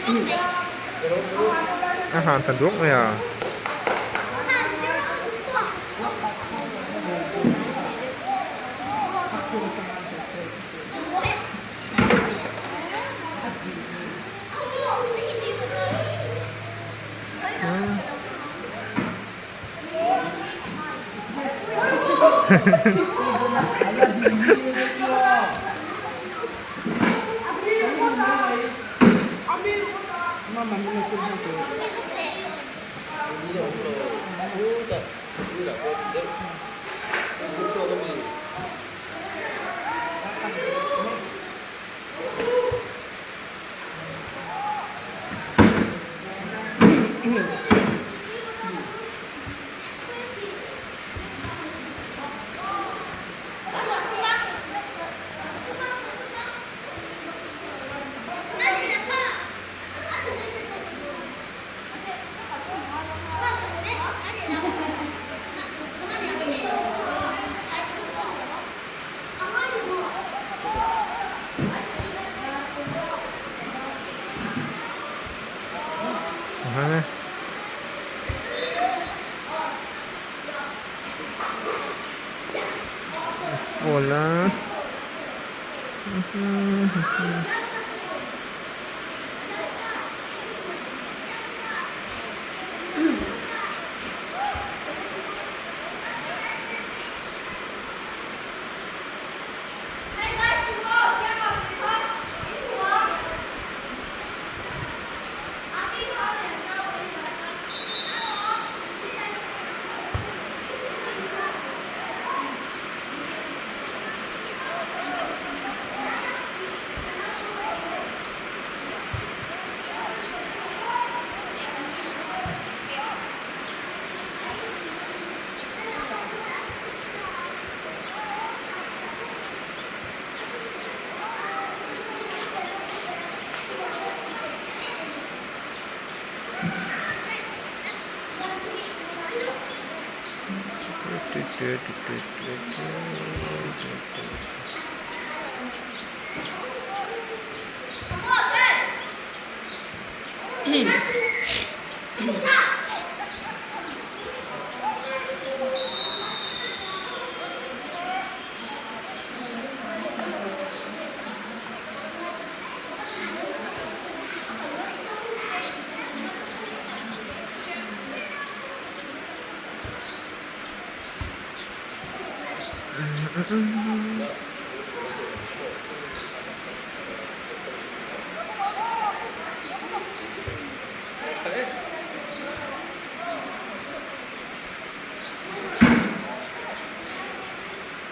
A han ta duak mai a. Phone a.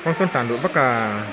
Con con tàn đuổi bắc à.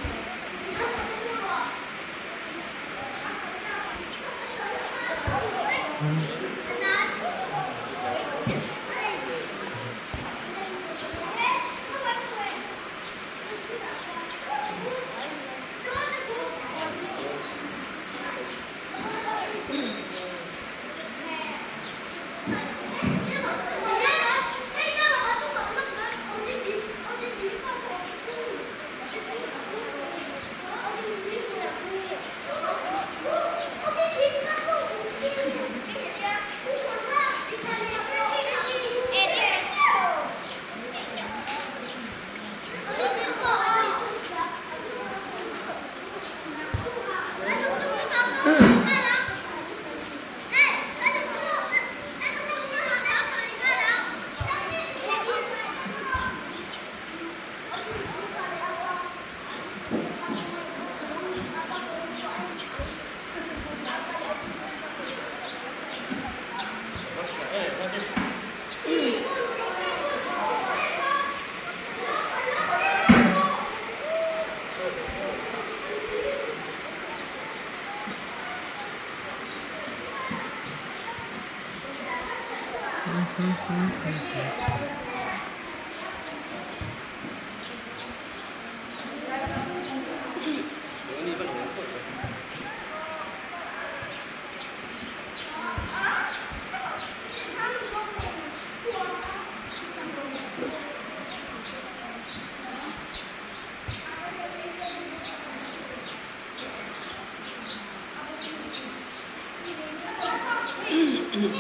YouTube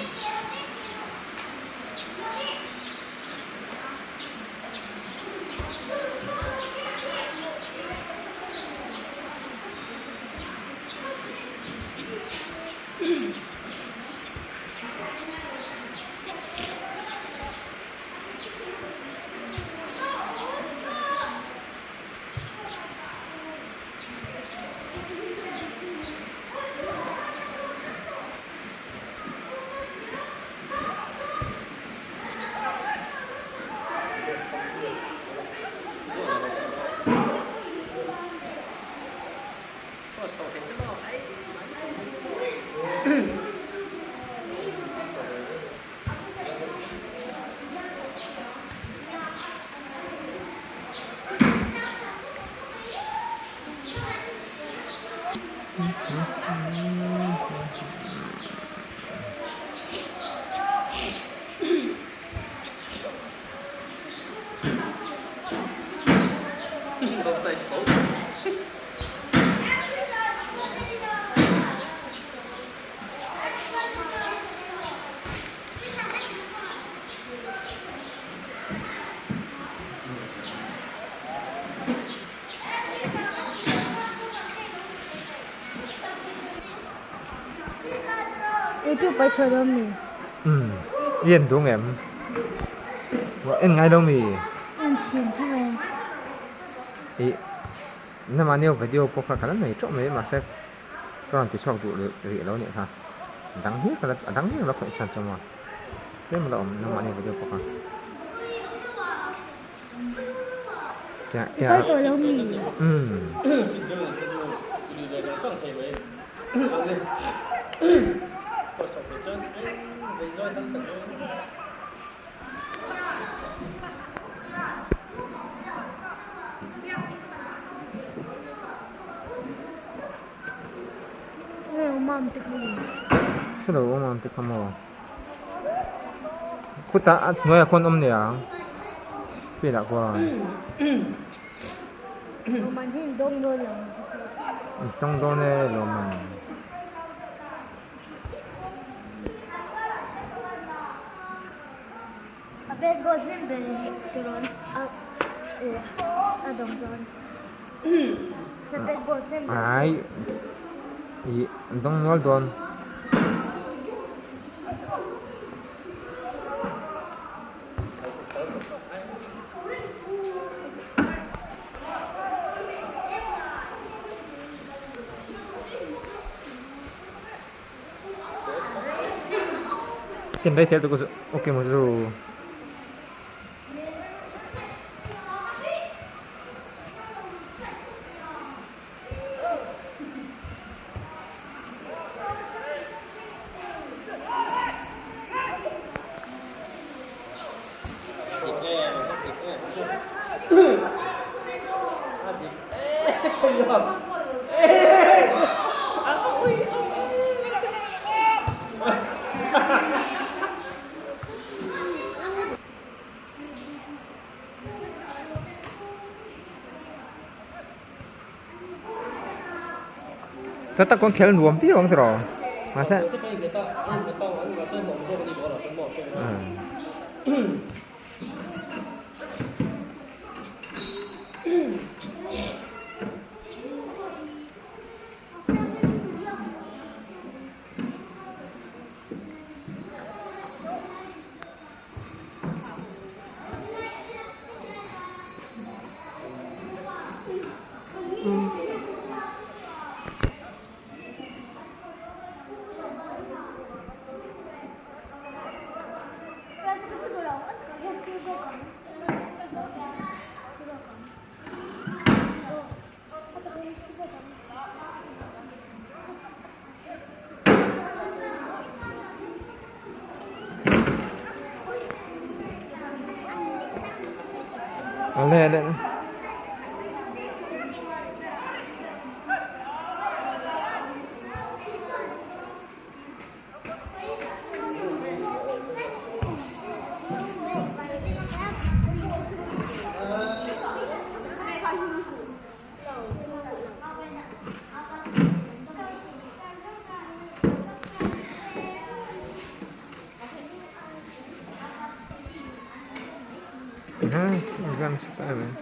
ai chhuah dawn mi? Umm i en duh ngem? En ngai lo mi? En thin tho e. Ih namah nia video pawh kha ka la nei teuh mai mahse ka rawn ti chhuak duh rih lo nih kha a dang hial ka la a dang hial ka la khawih chhan chu maw tlem a la awm namah nia video pawh kha. I kal tawh lo mi? Umm. Nge awm te kha maw? Hre lo awm te kha maw? Khutah a hnuaiah khuan awm nia field ah khuan. Lawmman hi in dawng dawn lo. In dawng dawn e lawmman. A bag gold hnem ber tirawn a a dawng dawn. Sa bag gold hnem ber. Ai ih an dawng nual dawn. Tin rei thei tuk ok maw chu. Ta tak khawn khel nuam viau ang tiraw mahse Ale ale. vel nasa ta em em.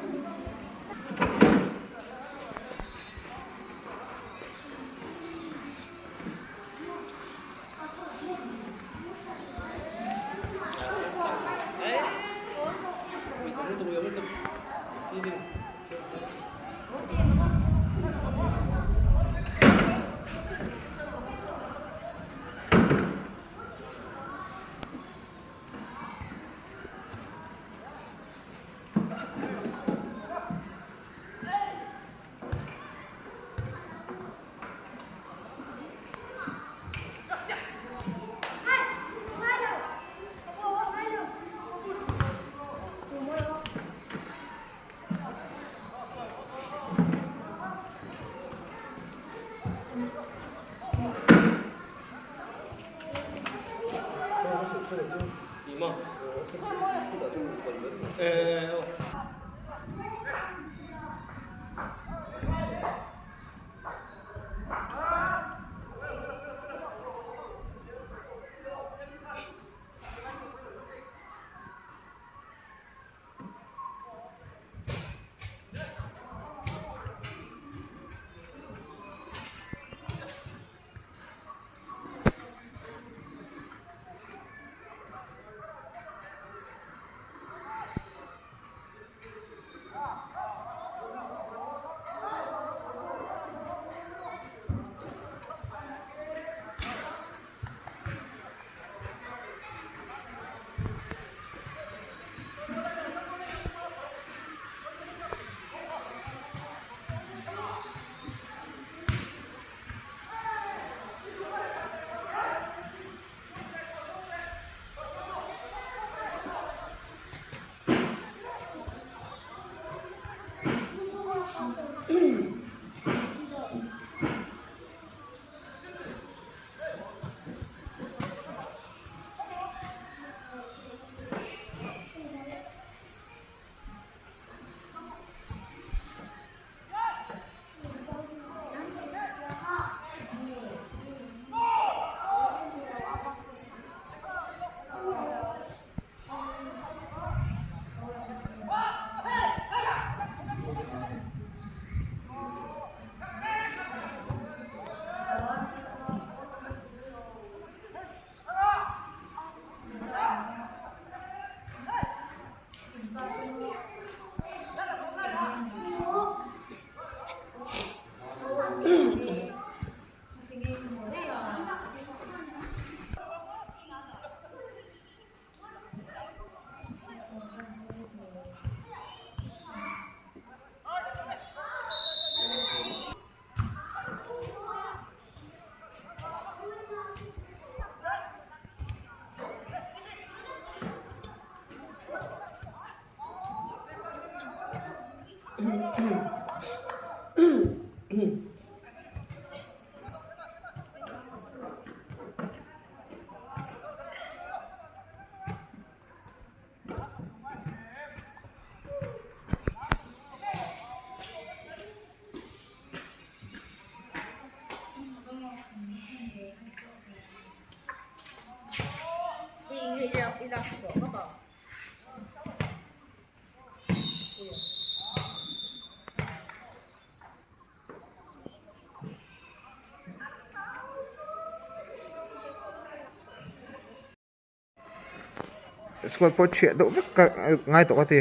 Squad pawh chhiah deuh vek ka ngai tawh ka ti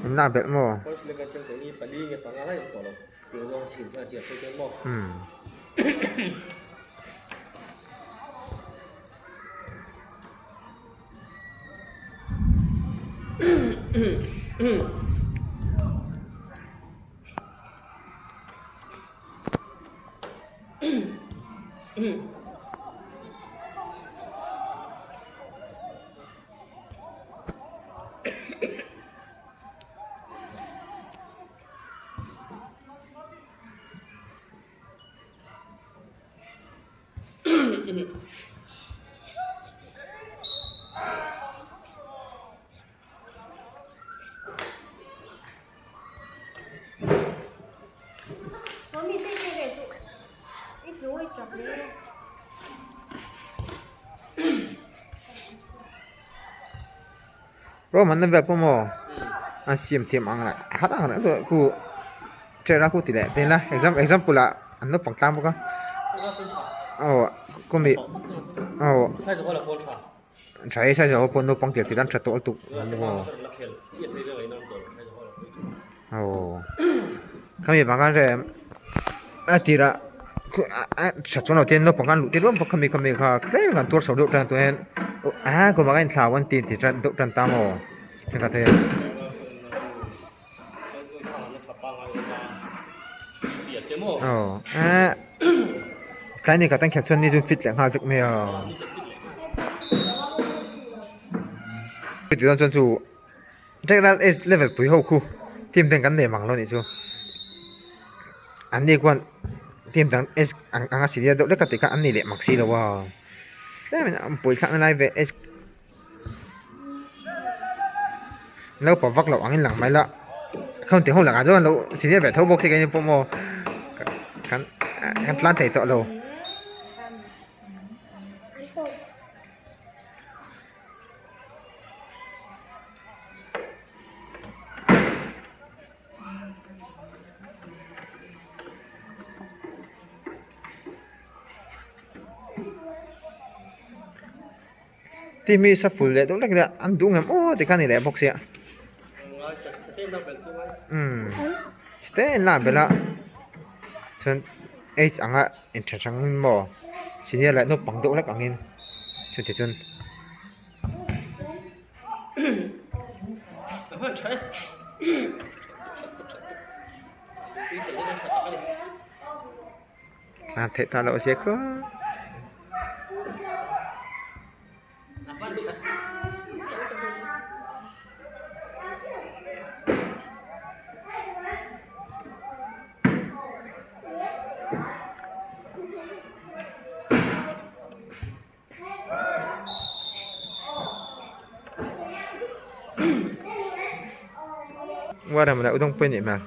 an lak belh maw umm. Rawm an na vel pawh maw? An siam thiam ang reng a har ang reng chu khu chair a khu ti leh te ila example ah an naupang tlang bawk a aw kawmi aw tha e size ho pawh naupang tir tir an tha tawh lutuk aw khami vang khan hre a tirah tha chuan lo te naupang khan luh tir vak vak khami khami kha tlem kan tuar chho deuh tan tun hian a kum ah khan thlau an ti ti deuh tan ta maw. Aw eh tlai ni khat an khelh chuan ni chu fit leh nghal vek mai a chutih dawn chuan chu Jack Lal age level pui ho khu team ten kan nei mang lo nih chu an ni khuan team dang age ang anga senior deuh lek a tih kha an ni leh mak si lo a tlem in an pawi thlak na lai ve age. Naupang vak loh angin lang mai la khang tih ho lakah chuan lo senior ve tho bawk si keini pawh maw kan kan tlan thei tawh lo. Team hi sa ful leh deuh lek ila an duh ngem aw ti kha a ni leh bawk sia umm chite in la belh a chuan age anga inthen hrang in maw senior leh naupang deuh hlek angin chuti chuan. Tlan theih ta loh a zia khuap. Watermelon udang pui nih hmel.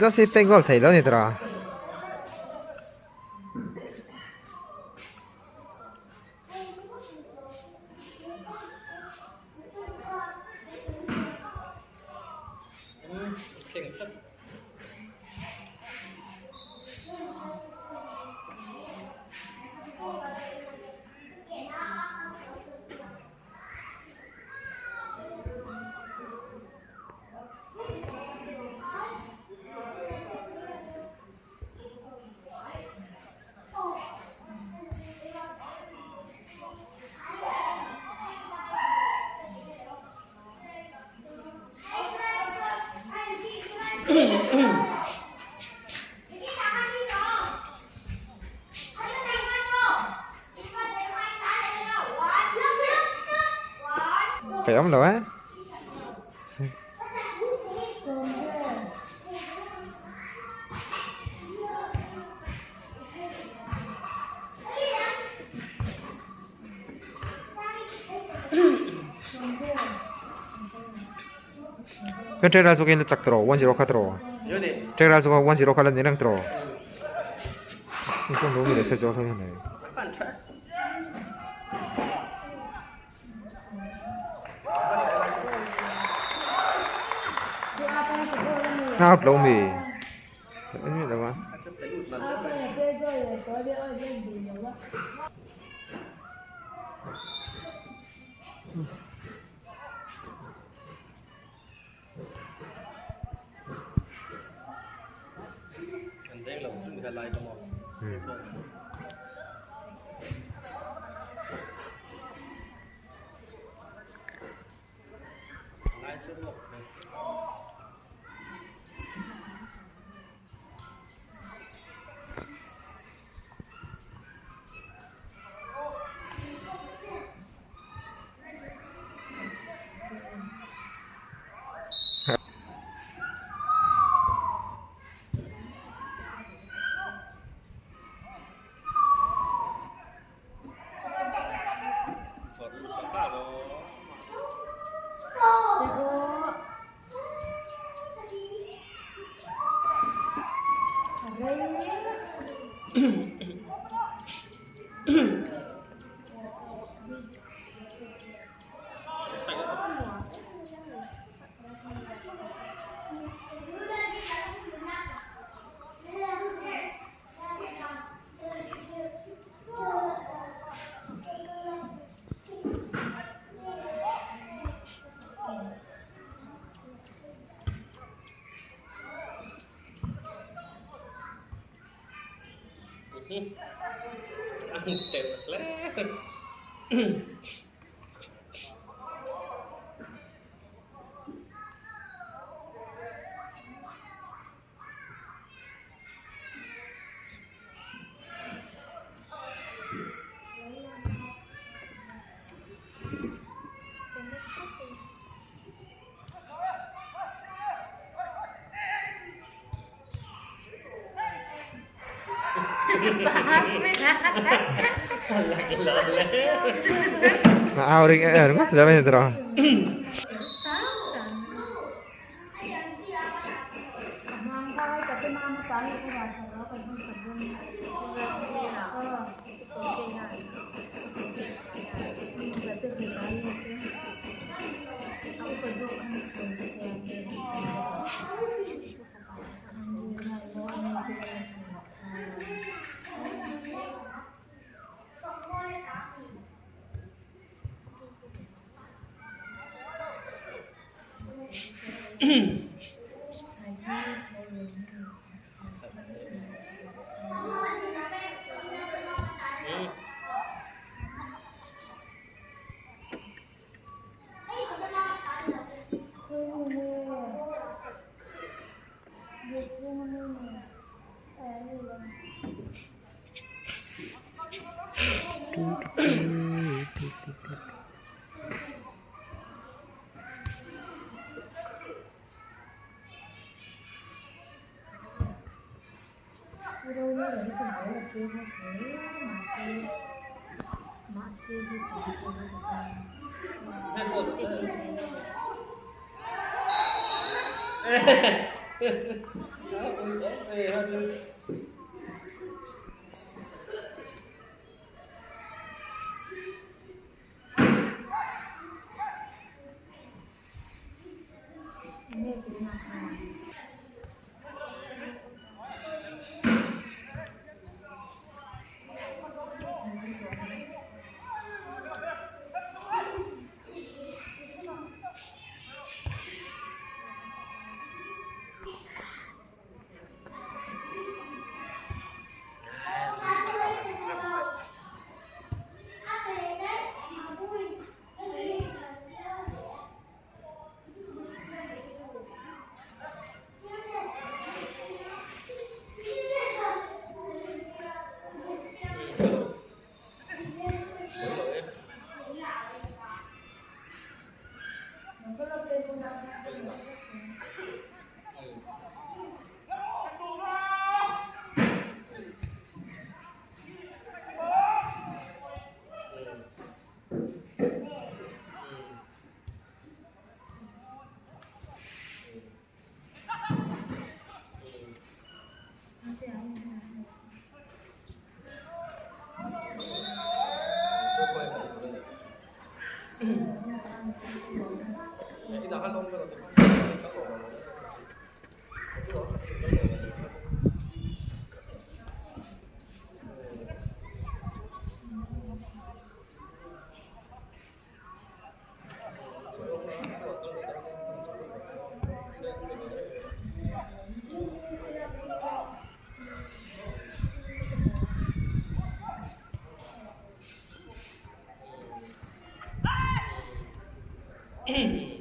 Just hi pek goal thei lo ni tawh a. Phải không đâu á. Kan trailer chu in chak tawh 1-0 kha tawh trailer chu 1-0 kha la ni reng tawh ni lo mi le se chu thang nei out lo mi ni lo a Au ring er ngawt zel a ni tawh. An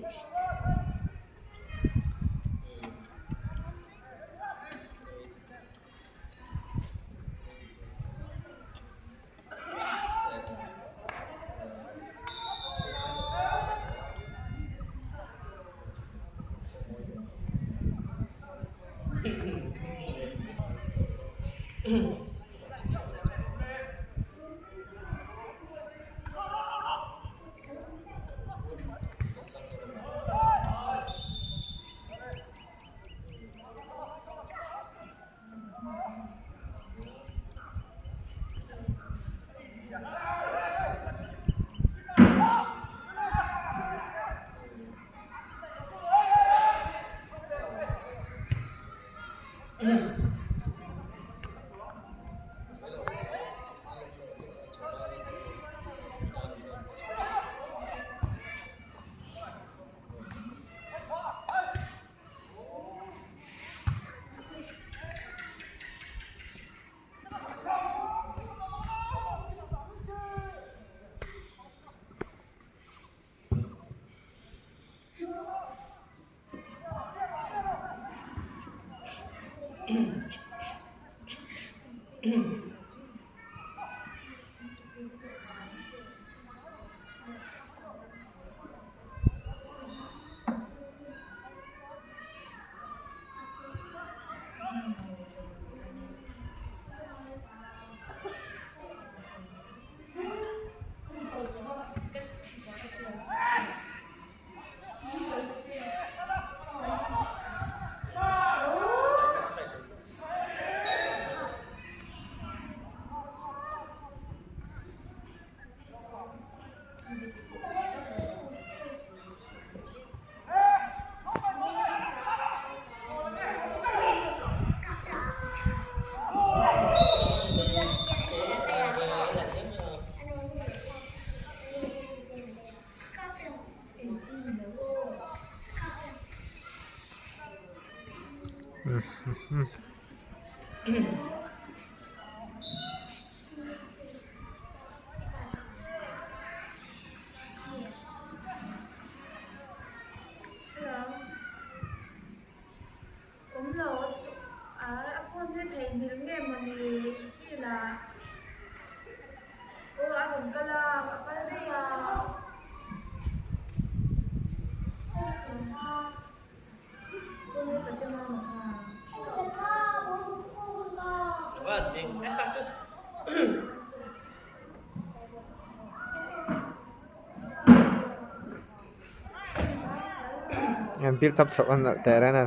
build up chhoh a nalh teh reng a.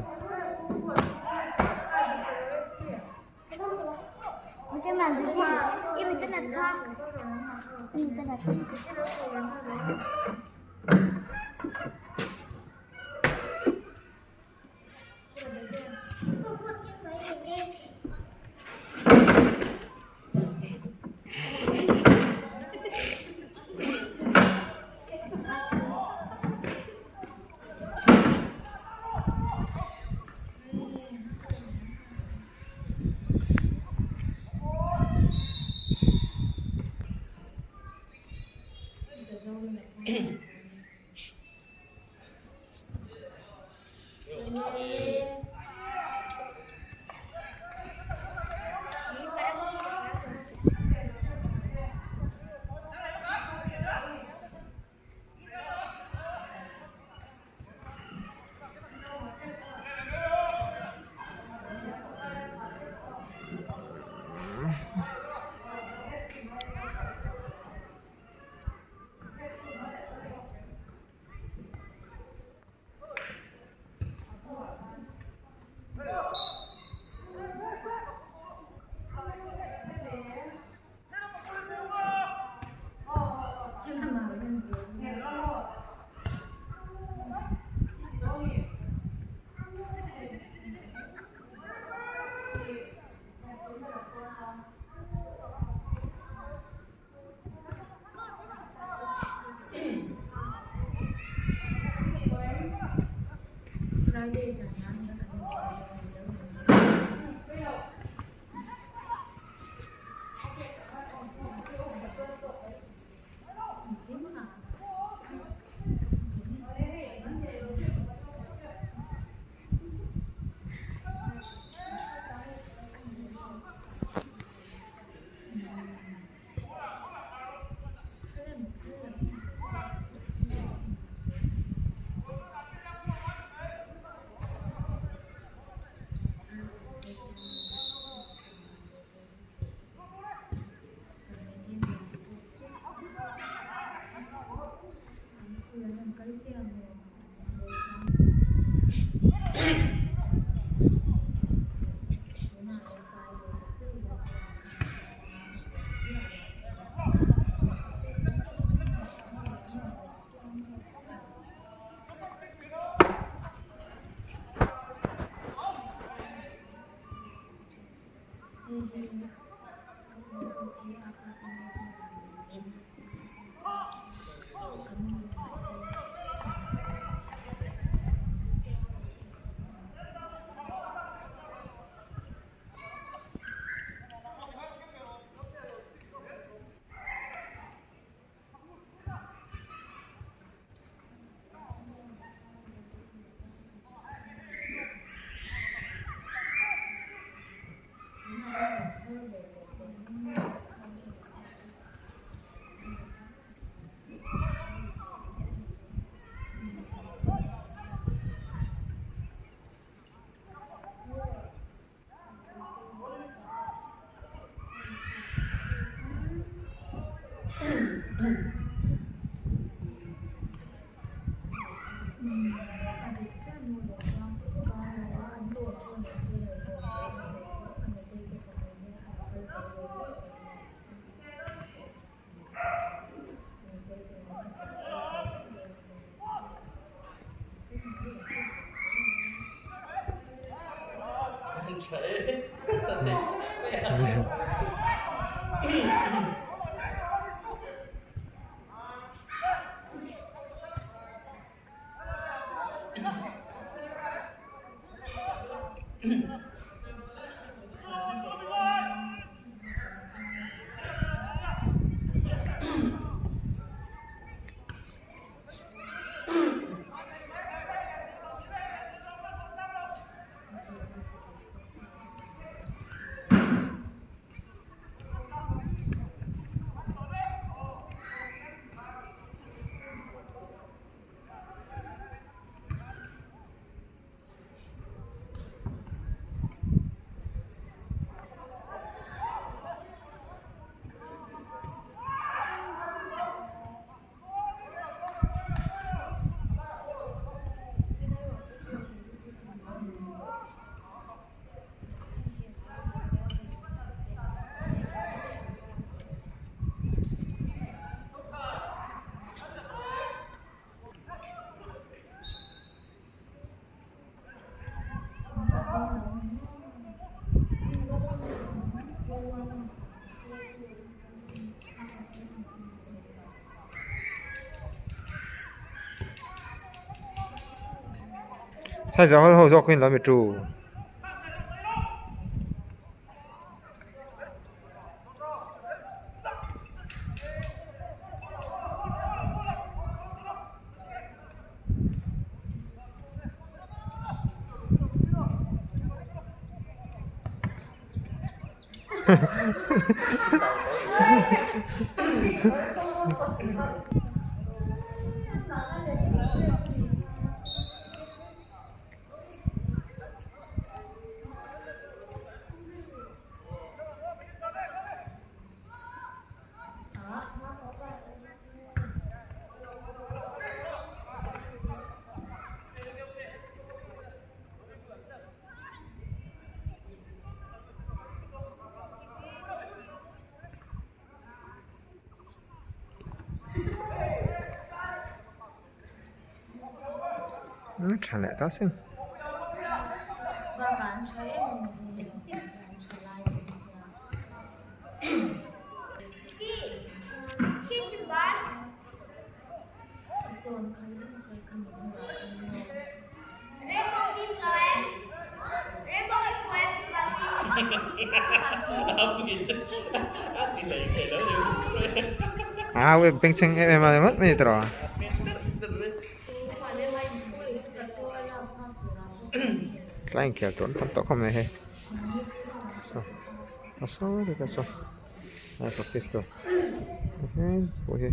Sai zawh ho zawk in lo mi tu. Tha leh ta sin. À, bên chân em mà mất mấy tờ. Tlai inkhel tur an tam tawh khawp mai hei saw a sawi rik a saw a practice tur heng pawh hi.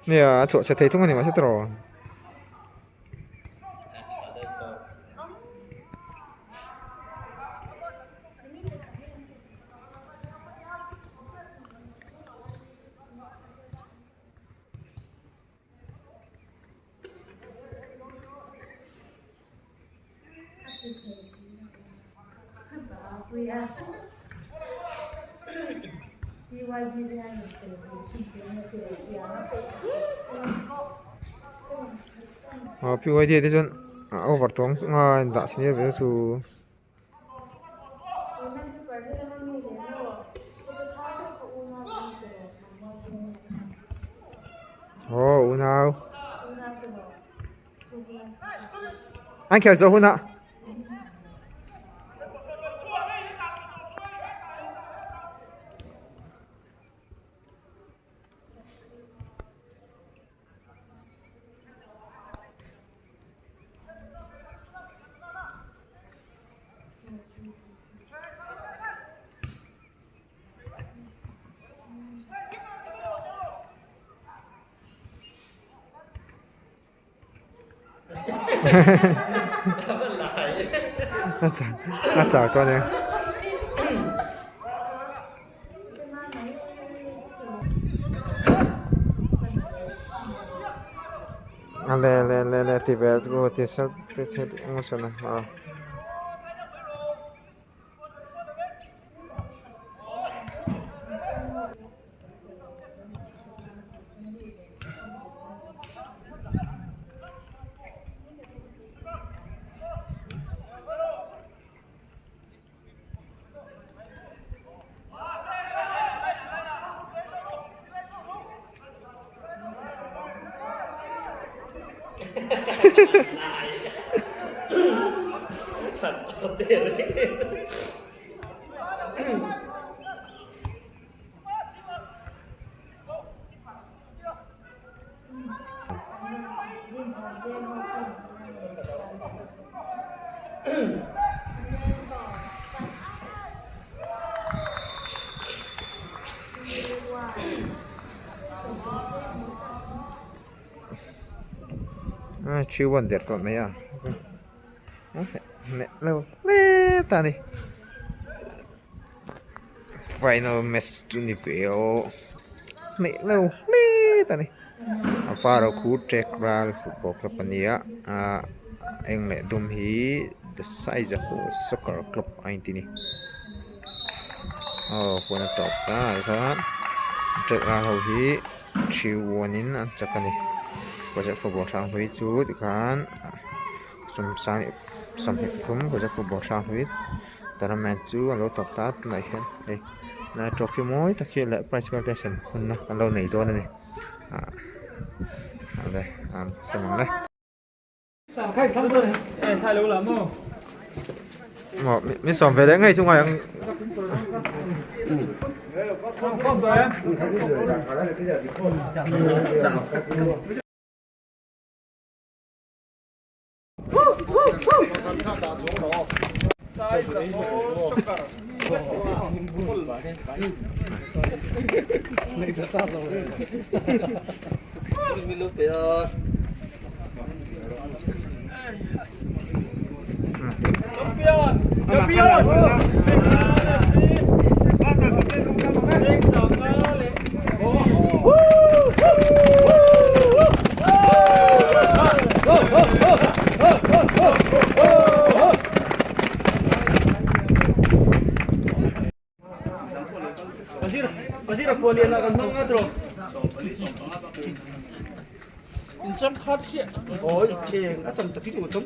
Nia a chhuah chhe thei thung a ni mahse tawh. Aw PYD te chuan a over tawng chu nga dah senior ve chu. Aw unau. An khel zawh hunah. A chau tawh ania. A le le le le ti vel chu ti sat ti sat eng sawn a aw. A 3-1 der tawh mai a lo hle ta a ni final match chu ni ve aw hneh lo hle ta a ni a var ho khu trek ral football club a ni a ahh eng leh dum hi the size of soccer club a inti a ni aw huan a tawp ta ah khan trek ral ho hi 3-1 in an chak a ni project football hrang hlui chu tikhan sawmhnih pathum project football hrang hlui tournament chu a lo tawp ta a tunah hian hei trophy mawi tak hi leh prize vel te sem hunna an lo nei dawn a ni ah awle an sem ang le. Min sawm ve leh ngei chu ngai ang. Sir a khualian ah kan hmang nga tiraw. In cham khat chiah. Awi eng a cham tak hi chu cham.